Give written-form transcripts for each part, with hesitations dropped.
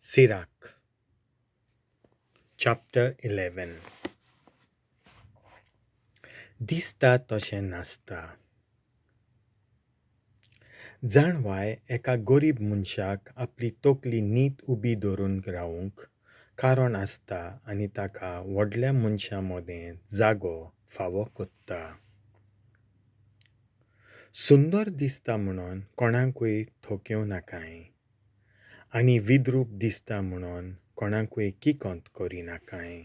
Sirach chapter 11. दिसता तशें नासता. जाणवाय एका गरीब मनशाक आपली तकली नीट उबी धरून रावूंक कारण आसता आनी ताका व्हडल्या मनशां मदें जागो फावो करता. सुंदर दिसता म्हणून कोणाकूय थोकेवं नाकाय आनी विद्रूप दिसता म्हणून कोणाकूय किकोंत करिनाकाय.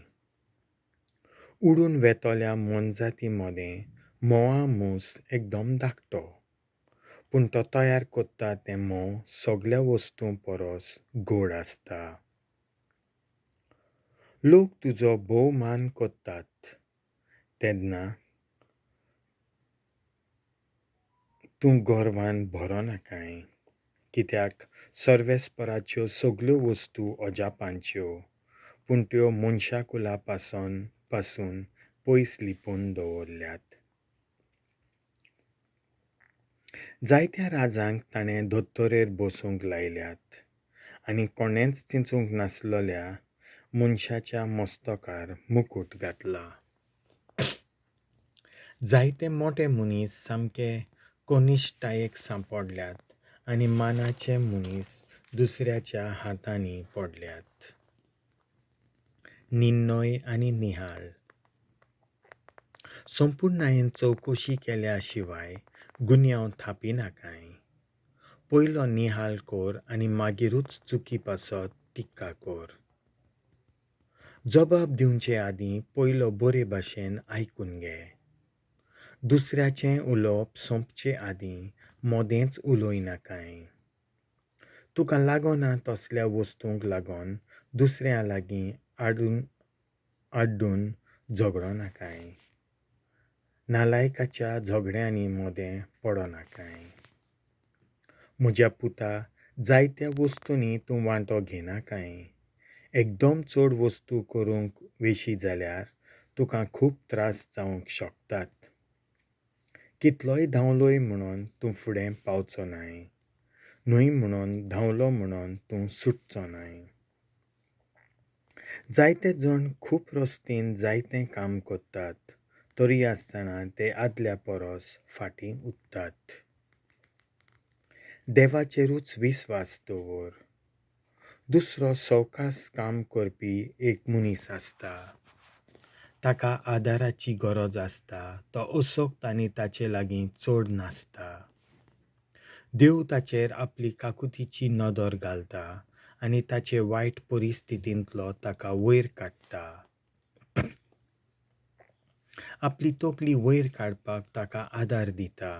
उडून वेतल्या मोनजाती मदें म्होंवा मूस एकदम धाकटो, पूण तो तयार करता तें म्होंव सगळ्या वस्तूं परस गोड आसता. लोक तुजो भोवमान करतात तेन्ना तूं गर्वान भरनाकाय, कित्याक सर्वेस्पराच्यो सगळ्यो वस्तू अजापांच्यो, पूण त्यो मनशाकुला पासून पयस लिपून दवरल्यात. जायत्या राजांक ताणें दोतोरेर बसूंक लायल्यात आनी कोणेंच चिंचूंक नासलेल्या मनशाच्या मस्तकार मुकूट घातला. जायते मोटे मनीस सामके कनिश्ठायेक सांपडल्यात आनी मानाचे मनीस दुसऱ्याच्या हातांनी पडल्यात. निन्नय आनी निहाळ. संपुर्णायेन चवकशी केल्या शिवाय गुन्यांव थापिनाकाय. पयलो निहाळ कर आनी मागीरूच चुकी पासत टिक्का कर. जबाब दिवचे आदीं पयलो बरे भाशेन आयकून घे. दुसऱ्याचें उलोवप सोंपचे आदीं मदेंच उलयनाकाय. तुका लागना तसल्या वस्तूंक लागून दुसऱ्या लागीं आड्डून झगडनाकाय. नालायकाच्या झगड्यांनी मदें पडनाकाय. म्हज्या पुता, जायत्या वस्तूंनी तूं वांटो घेनाकाय. एकदम चड वस्तू करूंक वेशी जाल्यार तुका खूब त्रास जावंक शकतात. कितलोय धांवलोय म्हणून तूं फुडें पावचो नाय, न्हय म्हणून धांवलो म्हणून तूं सुटचो नाय. जायते जण खूब रस्तीन जायतें काम करतात, तरी आसतना ते आदल्या परस फाटीं उरतात. देवाचेरूच विस्वास दवर. दुसरो सवकास काम करपी एक मनीस आसता. ताका आदाराची गरज आसता. तो असक्त आनी ताचे लागीं चड नासता. देव ताचेर आपली काकुतीची नदर घालता आनी ताचे वायट परिस्थितींतलो ताका वयर काडटा. आपली तकली वयर काडपाक ताका आदार दिता.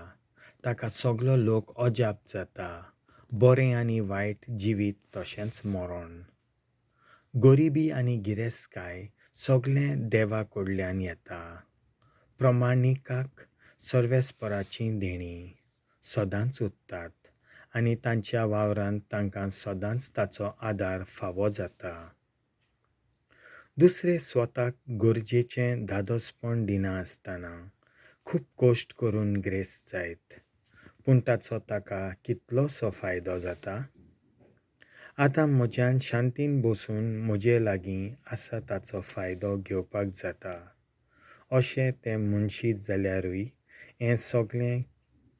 ताका सगलो लोक अजाप जाता. बरें आनी वायट जिवीत तशेंच मरण. गरिबी आनी गिरेस्तकाय सगळें देवा कडल्यान येता. प्रमाणिकाक सर्वेस्पराचीं देणीं सदांच उरतात आनी तांच्या वावरांत तांकां सदांच ताचो आदार फावो जाता. दुसरे स्वताक गरजेचें धादोसपण दिना आसतना खूब कश्ट करून ग्रेस्त जायत, पूण ताचो ताका कितलोसो फायदो जाता. आतां म्हज्यान शांतीन बसून म्हजे लागीं आसा ताचो फायदो घेवपाक जाता अशें तें म्हणशीत जाल्यारूय हें सगळें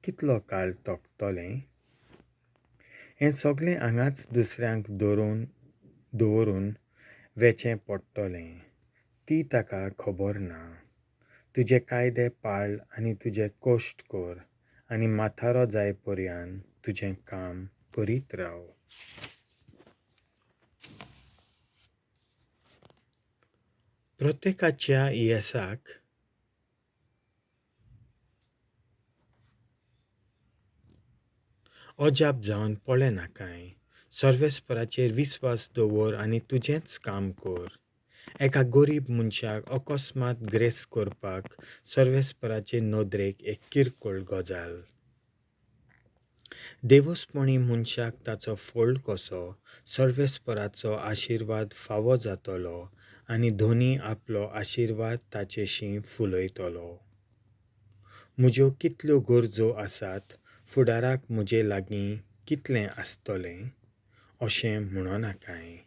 कितलो काळ तगतलें? हें सगळें हांगाच दुसऱ्यांक दवरून वेचें पडटलें, ती ताका खबर ना. तुजे कायदे पाळ आनी तुजे कश्ट कर आनी म्हातारो जाय पर्यंत तुजें काम करीत राव. प्रत्येकाच्या येसाक अजाप जावन पळयनाकाय. सर्वेस्पराचेर विस्वास दवर आनी तुजेंच काम कर. एका गरीब मनशाक अकस्मात ग्रेस्त करपाक सर्वेस्पराचे नदरेक एक किरकोळ गजाल. देवस्पणी मनशाक ताचो फळ कसो सर्वेस्पराचो आशिर्वाद फावो जातलो आनी धनी आपलो आशिर्वाद ताचेशी फुलयतलो. म्हज्यो कितल्यो गरजो आसात, फुडाराक म्हजे लागीं कितलें आसतलें अशें म्हणनाकाय.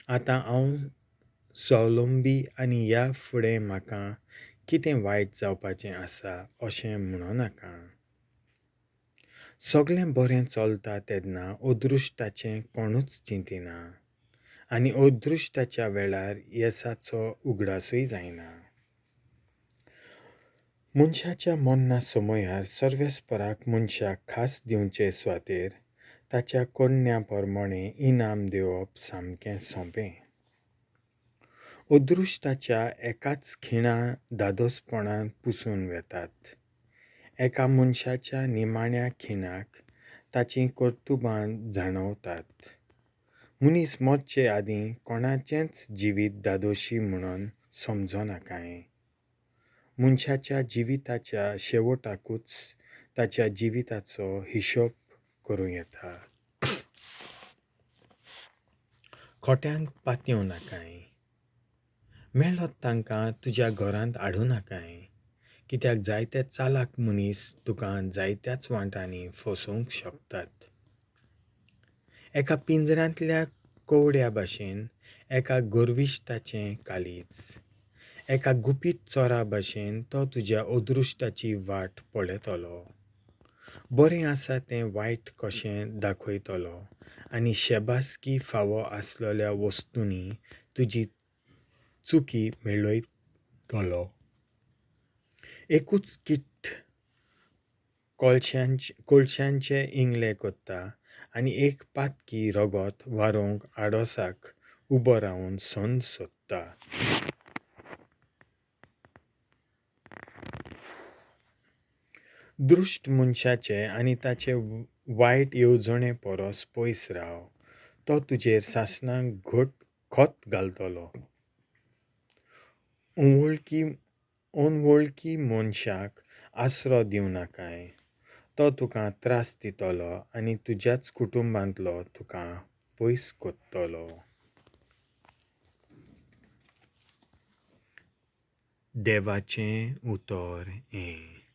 आतां हांव स्वावलंबी आनी ह्या फुडें म्हाका कितें वायट जावपाचें आसा अशें म्हणो नाका. सगळें बरें चलता तेन्ना अदृश्टाचें कोणूच चिंतिना आनी अदृश्टाच्या वेळार येसाचो उगडासूय जायना. मनशाच्या मन्ना समयार सर्वेस्पराक मनशाक खास दिवचे सुवातेर ताच्या कोरण्या प्रमाणें इनाम दिवप सामकें सोंपें. अदृश्टाच्या एकाच खिणा धादोसपणान पुसून वेतात. एका मनशाच्या निमाण्या खिणाक ताचीं कर्तुबां जाणवतात. मनीस मरचे आदीं कोणाचेंच जिवीत धादोशी म्हणून समजनाकाय. मनशाच्या जिविताच्या शेवटाकूच ताच्या जिविताचो हिशोब करूं येता. खोट्यांक पातयेवं नाकाय. मेळत तांकां तुज्या घरांत हाडूं नाकाय, कित्याक जायते चालाक मनीस तुका जायत्याच वांटांनी फसोवंक शकतात. एका पिंजऱ्यांतल्या कोवड्या भाशेन एका गर्विश्टाचें काळीज, एका गुपीत चोरा भाशेन तो तुज्या अदृश्टाची वाट पळयतलो. बरें आसा तें वायट कशें दाखयतलो आनी शेबासकी फावो आसलेल्या वस्तूंनी तुजी चुकी मेळयतलो. एकूच किट्ट कोळशांचे इंगळे करता आनी एक पातकी रगत वारोवंक आडोसाक उबो रावन संद सोदता. दुश्ट मनशाचे आनी ताचे वायट येवजणे परस पयस राव, तो तुजेर सासणाक घट खत घालतलो. अनवळखी मनशाक आसरो दिवं नाकाय, तो तुका त्रास दितलो आनी तुज्याच कुटुंबांतलो तुका पयस करतलो. देवाचें उतर हें.